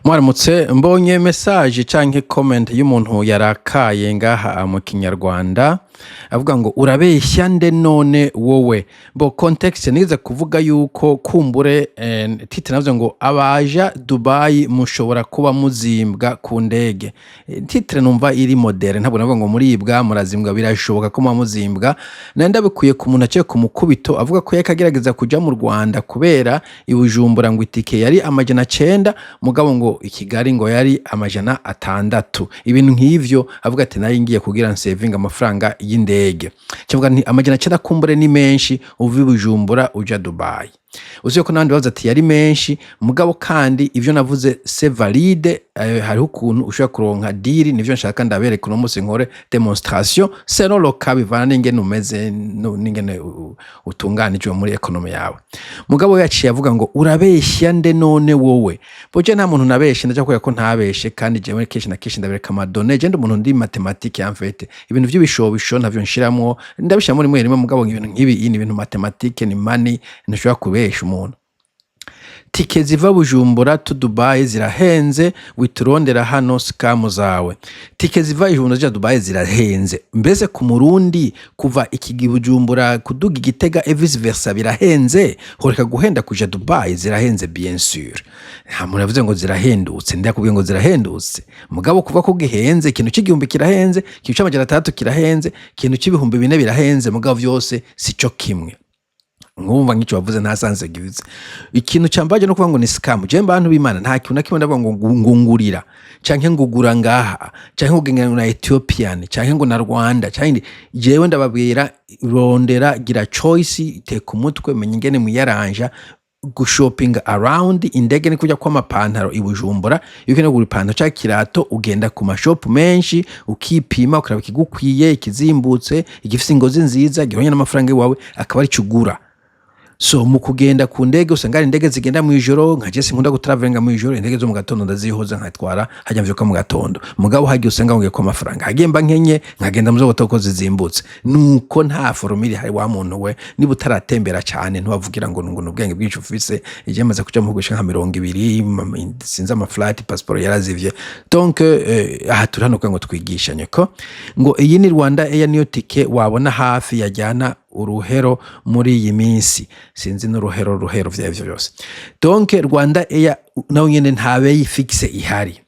Mwaramutse. Mbonye message canke comment y'umuntu yarakaye ngaha mu Kinyarwanda, avuga ngo: "Urabeshya nde none wowe?" Bo contexte nize kuvuga yuko kumbure titre navuze ngo "Abaja Dubai mushobora kuba muzimbwa ku ndege". Titre numva iri modérée, ntabwo navuga ngo muribwa, murazimbwa, birashoboka ko muba muzimbwa. Nari ndabikuye ku muntu aciye ku mukubito, avuga ko yariko agerageza kuja mu Rwanda kubera i Bujumbura ngo itike yari 900, mugabo ngo i Kigali ngo yari 600, ibintu nk'ivyo. Avuga ati: "Nari ngiye kugira nsevinga amafaranga y'indege." Kivuga nti 900 kumbure ni menshi uva i Bujumbura uja Dubai. Uziye ko n'abandi bavuze ati yari menshi, mugabo kandi ivyo navuze c'est valide. Hariho ukuntu ushobora kuronka deal, nivyo nshaka ndabereka uno musi, nkore démonstration selon le cas, bivana n'ingene umeze n'ingene utunganijwe muri économie yawe. Mugabo we yaciye avuga ngo: "Urabeshya nde none wowe?" Boje nta muntu nabeshe, ndaja kubera ko ntabeshe, kandi jewe kenshi na kenshi ndabereka ama données. Je ndi umuntu ndi mathématique en fait, ibintu vy'ibishobisho ntavyo nshiramwo, ndabishiramwo rimwe rimwe, mugabo ibintu nk'ibi ni ibintu mathématique, ni money, ntushobora kubesha umuntu. Tike ziva Bujumbura to Dubai zirahenze, witurondera hano scam zawe. Tike ziva Bujumbura zija Dubai zirahenze. Mbese ku Murundi kuva iki Bujumbura kuduga Igitega et vice versa birahenze, horeka guhenda kuja Dubai? Zirahenze bien sûr. Nta muntu yavuze ngo zirahendutse, ndakubwiye ngo zirahendutse. Mugabo kuva ko gihenze, ikintu c'igihumbi kirahenze, ikintu c'amajana 6 kirahenze, ikintu c'ibihumbi 4 birahenze, mugabo vyose sico kimwe. Nkumva nk'icyo wavuze ntasanze givize. Ikintu cambaje no kuvuga ngo ni scam. Je bantu b'Imana, nta kintu na kimwe ndavuga ngo ngungurira canke ngugura ngaha canke ngo na Ethiopian canke ngo na Rwanda canke. Jewe ndababwira: rondera, gira choice, teka umutwe, menya ingene mwiyaranja gushopinga around. Indege ni kujya kw'amapantaro i Bujumbura. Iyo ukeneye kugura ipantaro canke ikirato, ugenda ku mashopu menshi, ukipima, ukaraba ikigukwiye, ikizimbutse, igifise ingozi nziza gihwanye n'amafaranga iwawe, akaba arico ugura. So mu kugenda ku ndege, usanga hari indege zigenda mw'ijoro. Nka je sinkunda gutaravelinga mw'ijoro, indege zo mu gatondo ndazihoza, nkatwara hajya mvyuka mu gatondo. Mugabo hagiye usanga ngiye ko amafaranga hagiye mba nkenye, nkagenda mu zo ko zizimbutse. Nuko nta formule hari. Wa muntu we, niba utaratembera cyane, ntiwavugira ngo ni ubwenge bwinshi ufise. Ije maze kuja mu bihugu nka 20, sinzi ama flight, passport yarazivye. Donc aha turi hano kugira ngo twigishanye ko ngo iyi ni Rwanda Air, niyo tike wabona hafi yajyana uruhero muri iyi minsi. Sinzi n'uruhero ruhero vyavyo vyose. Donc Rwanda Air nawe nyene nta bei fixe ihari.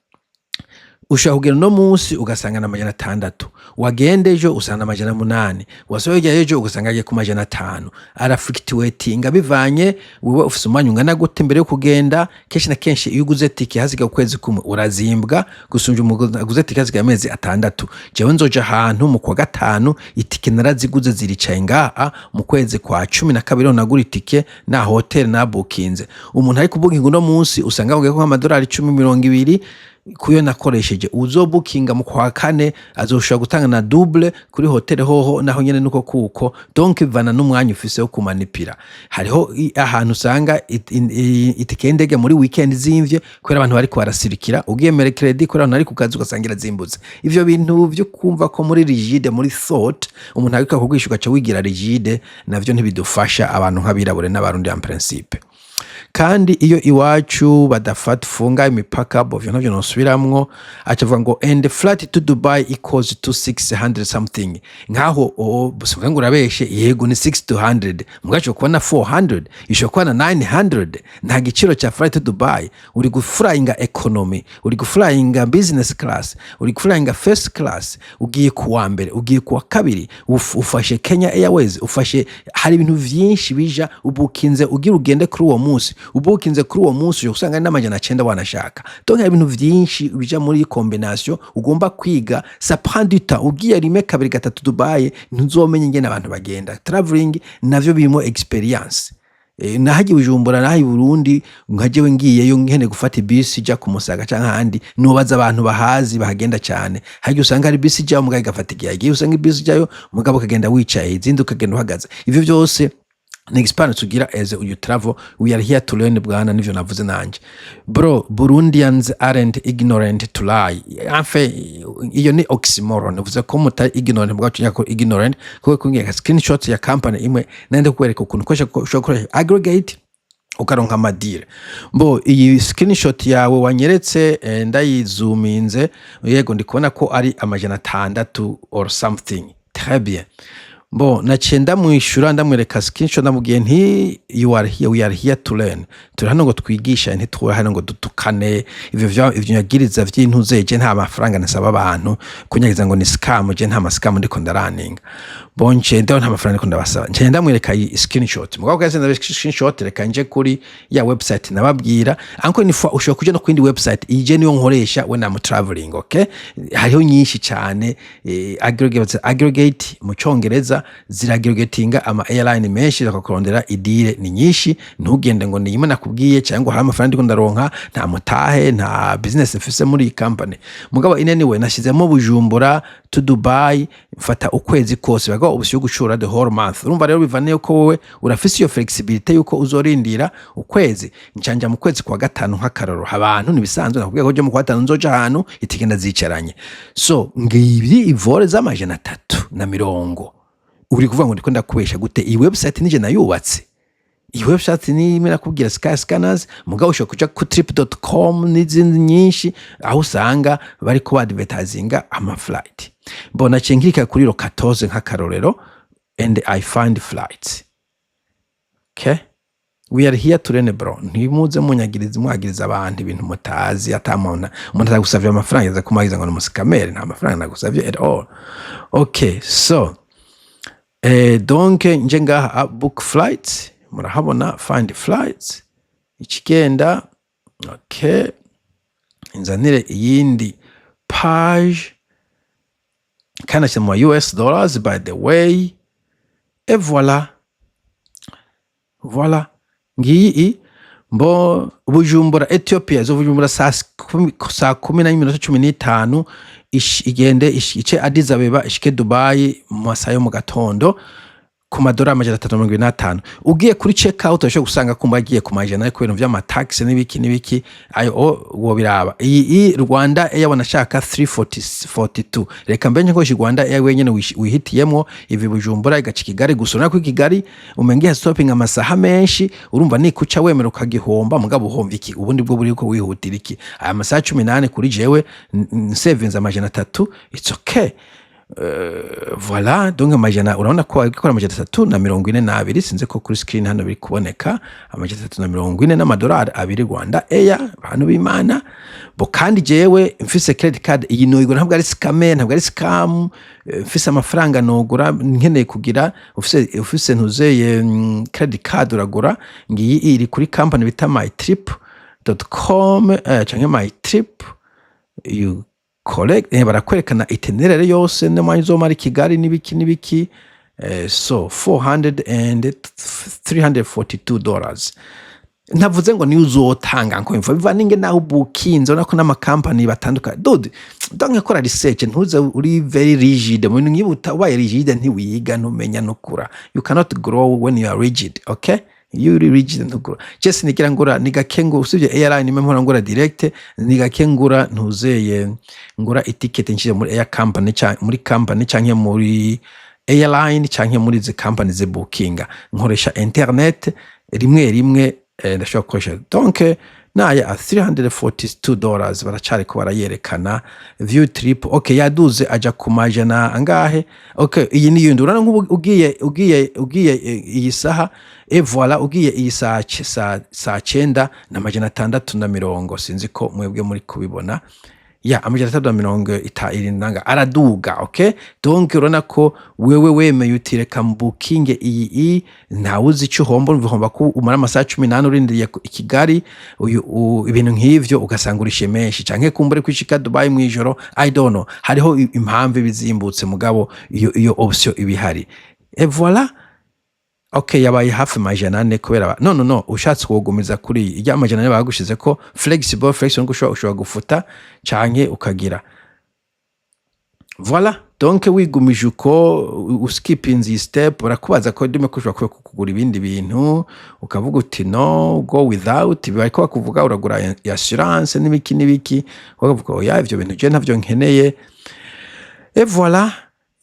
Ushobora kugenda uno munsi ugasanga na 600, wagenda ejo usanga 800, wasohokera ejo ugasanga agiye ku 500. Arafluctuatinga bivanye wewe ufise umwanya ungana gute mbere yo kugenda. Kenshi na kenshi iyo uguze tike hasigaye ukwezi kumwe, urazimbwa gusumvya umuntu aguze tike hasigaye amezi 6. Jewe nzoja ahantu mu kwa gatanu, itike naraziguze, ziricaye ngaha. Mu kwezi kwa 12 niho nagura itike na hotel nabukinze. Umuntu ari kubukinga uno munsi usanga avuga ko nk'amadolari 10, 20 kuyo nakoresheje. Uzobukinga mu kwa kane azoshobora gutanga na double. Kuri hotel hoho naho nyene nuko kuko donc bivana n'umwanya ufise wo kumanipira. Hariho ahantu usanga itike y'indege muri weekend zimvye kubera abantu bariko barasirikira. Ugiye mercredi kubera abantu bari ku kazi, ugasanga irazimbutse. Ivyo bintu vyo kumva ko muri rigide muri thought, umuntu ariko akubwisha ugaca wigira rigide, navyo ntibidufasha abantu nk'abirabure n'Abarundi en principe. Kandi iyo iwacu badafata funga imipaka bovyo ntavyo nosubiramwo. Aca avuga ngo "and flight to Dubai equals to 600 something". Nkaho sivuga ngo urabeshe. Yego, ni 600, mugabo kuba na 400, ishobora kuba na 900. Nta giciro cya flight to Dubai. Uri guflyinga economy, uri guflyinga business class, uri guflyinga first class, ugiye kuwa mbere, ugiye kuwa kabiri, ufashe Kenya Airways, ufashe, hari ibintu vyinshi bija. Ubukinze ugira ugende kuri uwo munsi, ubukinze kuri uwo munsi ushobora usanga ari n'900 wanashaka. Donc hari ibintu vyinshi bija muri combination ugomba kwiga, ça prend du temps. Ugiye rimwe, kabiri, gatatu Dubai, ntuzomenya ingene abantu bagenda. Traveling navyo birimo experience. Nahagiye Bujumbura, nahaye Burundi, nkajewe ngiyeyo nkene gufata ibisi ija ku Musaga canke ahandi, nubaza abantu bahazi bahagenda cyane. Hagiye usanga hari bisi ijayo mugabo igafata igihe, hagiye usanga ibisi ijayo mugabo ukagenda wicaye, izindi ukagenda uhagaze. Ivyo vyose ni experience ugira as you travel. We are here to learn, bwana. Nivyo navuze nanje. Bro, Burundians aren't ignorant to lie. Enfin, iyo ni oxymoron. Uvuze ko mutari ignorant bwacu nyako ignorant, kuko kungiye screenshot ya company imwe nende kwereka ukuntu ukoresha, ushobora gukoresha aggregate. Ukaronka ama deal. Mbo iyi screenshot yawe wanyeretse, ndayizuminze, yego, ndi kubona ko ari 600 or something. Très bien. Bon, naciye ndamwishura, ndamwereka screenshot, ndamubwiye nti: "You are here, we are here to learn." Turi hano ngo twigisha, ntituri hano ngo dutukane. Ivyo nyagiriza vy'intuzeje, nta mafaranga nasaba abantu kunyagiza ngo ni scam. Je nta ma scam ndiko ndaraninga. Bon, nce ndaho nta mafaranga ndiko ndabasaba. Nce ndamwereka iyi screenshot. Mugabo kaze ndabereka screenshot, reka nje kuri ya website nababwira. Encore une fois, ushobora kuja no kuyindi website. Iyi je niyo nkoresha when I'm traveling, okay? Hariho nyinshi cyane, aggregate mu Congereza, ziraggregatinga ama airline menshi, zakakurondera i deal. Ni nyinshi, ntugende ngo ni imwe nakubwiye cyangwa ngo hari amafaranga ndiko ndaronka. Nta mutahe, nta business mfise muri iyi company. Mugabo in anyway, nashyizemo Bujumbura to Dubai, mfata ukwezi kose, baga ubusi yo gucura the whole month. Urumva rero bivane yuko wowe urafise iyo flexibility yuko uzorindira ukwezi. Ncanja mu kwezi kwa gatanu nk'akaroro. Abantu nibisanzwe, nakubwiye ko je mu kwa gatanu nzoja ahantu, itike ndazicaranye. So ngibi ivore z'370. Uri kuvuga ngo ndiko ndakubesha gute? Iyi website nije nayubatse. Iyi website ni imwe nakubwira, Sky Scanners. Mugabo ushobora kuja ku trip.com n'izindi nyinshi, aho usanga bariko badvertisinga ama flight. Mbona ncikirika kuri le 14 nk'akarorero, and I find flights. Okay, we are here to learn, bro. Ntimuze munyagiriza, mwagiriza abantu ibintu mutazi. Atamona umuntu atagusavye amafaranga aza kumwagiza ngo ni umu scammer. Nta mafaranga nagusavye at all, okay? So donc nje ngaha, book flights, murahabona find flights, ikigenda. Okay, inzanire iyindi page kandi ashyira mu US dollars, by the way. Et voilà, voilà, ngiyi i mbo Bujumbura Ethiopia, zo Bujumbura saa 10:15, igende ice Addis Abeba, ishike Dubai mu masaha yo mu gatondo, ku madorari 375. Ugiye kuri check out, urashobora gusanga kumva agiye ku majana, ariko ibintu vy'ama tax n'ibiki n'ibiki, ayo wobiraba. Iyi i Rwanda Air wanashaka 342. Reka mbe nkoresha Rwanda Air wenyene wihitiyemwo, ivi Bujumbura igaca Kigali gusa. Urabona ko i Kigali umenga stopping amasaha menshi. Urumva nikuca wemera ukagihomba, mugabo uhomva iki? Ubundi bwo buri ko wihutira iki? Aya masaha 18 kuri jewe savings 300, it's okay. Voilà, donc amajana, urabona ko ari gukora 342. Sinzi ko kuri screen hano biri kuboneka, 340 n'amadolari 2, Rwanda Air, bantu b'Imana bo. Kandi jewe mfise credit card, iyi noyigura. Ntabwo ari scam, ntabwo ari scam. Mfise amafaranga nogura, nkeneye kugira ufise ntuzeye credit card uragura. Ngiyi iri kuri company bita mytrip.com, canke mytrip you collect. Barakwerekana itinerary yose n'umwanya uzomara i Kigali n'ibiki n'ibiki. So 400 and $342. Ntavuze ngo niyo uzotanga, ngo imva biva ninge naho ubukinze. Urabona ko n'amakampani batandukanye. Dude, donc kora research, ntuze uri very rigid mu bintu nk'ibi. Ubaye rigid ntiwiga, ntumenya ntukura. You cannot grow when you are rigid, okay? Iyo uri rigid ntugura. Je sinigira ngura, ni gake ngo usibye airline imwe mpora ngura direct. Ni gake ngura ntuzeye, ngura itiketi nshyize muri air company, muri company canke muri airline canke muri izi company zibookinga. Nkoresha internet rimwe rimwe, ndashobora gukoresha. Donc naya a $342 baracariko barayerekana. View trip, okay, yaduze aja ku majana angahe? Okay, iyi ni yindi. Urabona nk'ubu ugiye iyi saha, et voilà, ugiye iyi saa 9 na 670. Sinzi ko mwebwe muri kubibona ya 670 nanga araduga. Okay, donc urabona ko wewe wemeye uti reka mbukinge iyi i, ntawe uzi icyo uhomba. Urumva ko umara amasaha 18 urindiriye i Kigali, uyu ibintu nk'ivyo, ugasanga urishe menshi, canke kumbure kwishika Dubai mw'ijoro. I don't know, hariho impamvu ibizimbutse, mugabo iyo option ibihari. Et voilà, okay, yabaye hafi 400 kubera no no no ushatse kugumiza kuri iyi ijya 400 bagushize ko flexible ushobora gufuta canke ukagira. Voilà, donc wigumije uko, uskipinze iyi step, barakubaza ko ndime ko ushobora kugura ibindi bintu, ukavuga uti no, go without. Bariko bakuvuga uragura assurance n'ibiki n'ibiki, ukavuga oya, ivyo bintu je ntavyo nkeneye. Et voilà.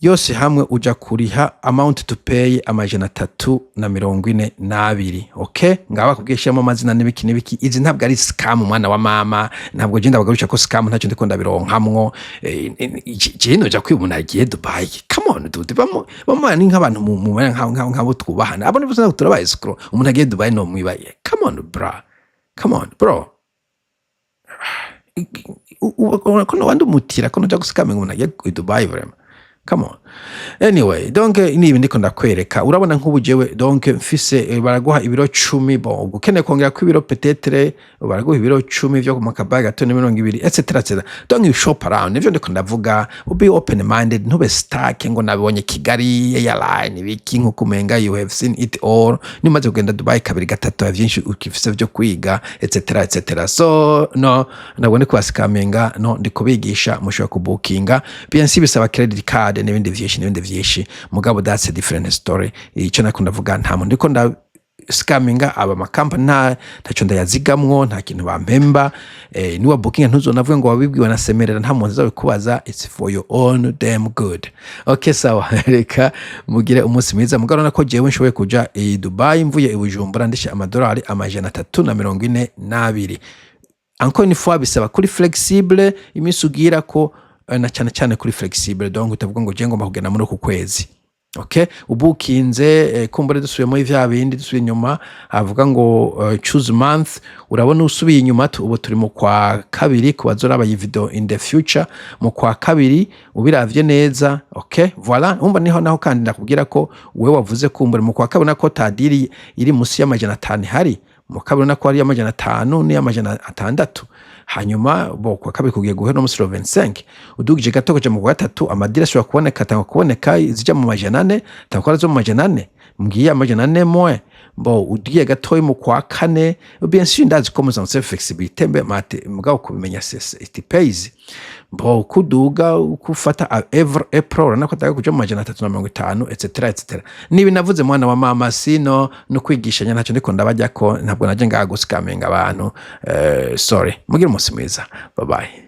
Yose hamwe uja kuriha amount to pay 342. Okay, ngaba bakubwiye shiramo amazina n'ibiki n'ibiki. Izi ntabwo ari scam, mwana wa mama. Ntabwo je ndabagarusha ko scam, ntacyo ndiko ndabironkamwo. Je noja kwiba umuntu agiye Dubai? Come on, dude. Bamo ni nk'abantu mu nk'abo twubahana. Abo ni bose turabaye escroc. Umuntu agiye Dubai no mwibaye? Come on, bra, come on, bro. Ko wandi umutira ko noja gusikaminga umuntu agiye i Dubai? Vraiment, come on. Anyway, donc ni ibi ndiko ndakwereka. Urabona nk'ubu jewe, donc mfise baraguha ibiro 10. Bon, ubwo ukeneye kongera ko ibiro, peut-être baraguha ibiro 10 vyo mu kabaga gato ni 20, etc etc. Donc you shop around, nivyo ndiko ndavuga. Be open minded, ntube stuck ngo nabonye Kigali Airline biki, nkuko umenga you have seen it all. Nimaze kugenda Dubai kabiri, gatatu, hari vyinshi ukifise vyo kwiga, etc etc. So no, ntabwo ndi kubasikaminga, no, ndi kubigisha. Mushobora kubukinga, bien sûr bisaba credit card n'ibindi vyinshi n'ibindi vyinshi, mugabo that's a different story. Icyo nako ndavuga, nta muntu ndiko nda scaminga. Aba makampani ntaco ndayazigamwo, nta kintu bampemba. Niwa booking, ntuzonavuge ngo wabibwiwe na Semerera, nta muntu azabikubaza. It's for your own damn good. Okay, sawa, reka mugire umunsi mwiza. Mugabo urabona ko jewe nshoboye kuja i Dubai mvuye i Bujumbura, ndishe amadolari 342. Encore une fois, bisaba kuri flexible iminsi ugira ko na cyane cyane kuri flexible. Donc utavuga ngo je ngomba kugenda muri uku kwezi. Okay, ubukinze kumbure dusubiye muri vya bindi, dusubiye inyuma, avuga ngo choose month. Urabona usubiye inyuma, ubu turi mu kwa kabiri, ku bazoraba iyi video in the future, mu kwa kabiri ubiravye neza. Okay, voilà, umva niho naho kandi ndakubwira ko wewe wavuze kumbure mu kwa kabiri nako ta deal iri musi y'500 hari mu kabiri, nako ari 500 n'iy'600. Hanyuma bo kwa kabiri kugiye guhera no musi 25, udugije gato kuja mu kwa gatatu, ama deal ashobora kuboneka, atanga kuboneka izija mu 400, atanga zo mu 400, mbwiye 400 moins. Bo ugiye gatoyi mu kwa kane, bien sûr ndazi ko muzanse flexibilité mbe mate, mugabo kubimenya c'est it pays. Bo kuduga kufata every April, urabona ko atanga kuja mu 350, etc etc. Nibi navuze, mwana wa mama, sino no kwigishanya, ntacyo ndiko ndabajya ko, ntabwo naje ngaha gusikaminga abantu. Sorry, mugire umunsi mwiza, bye bye.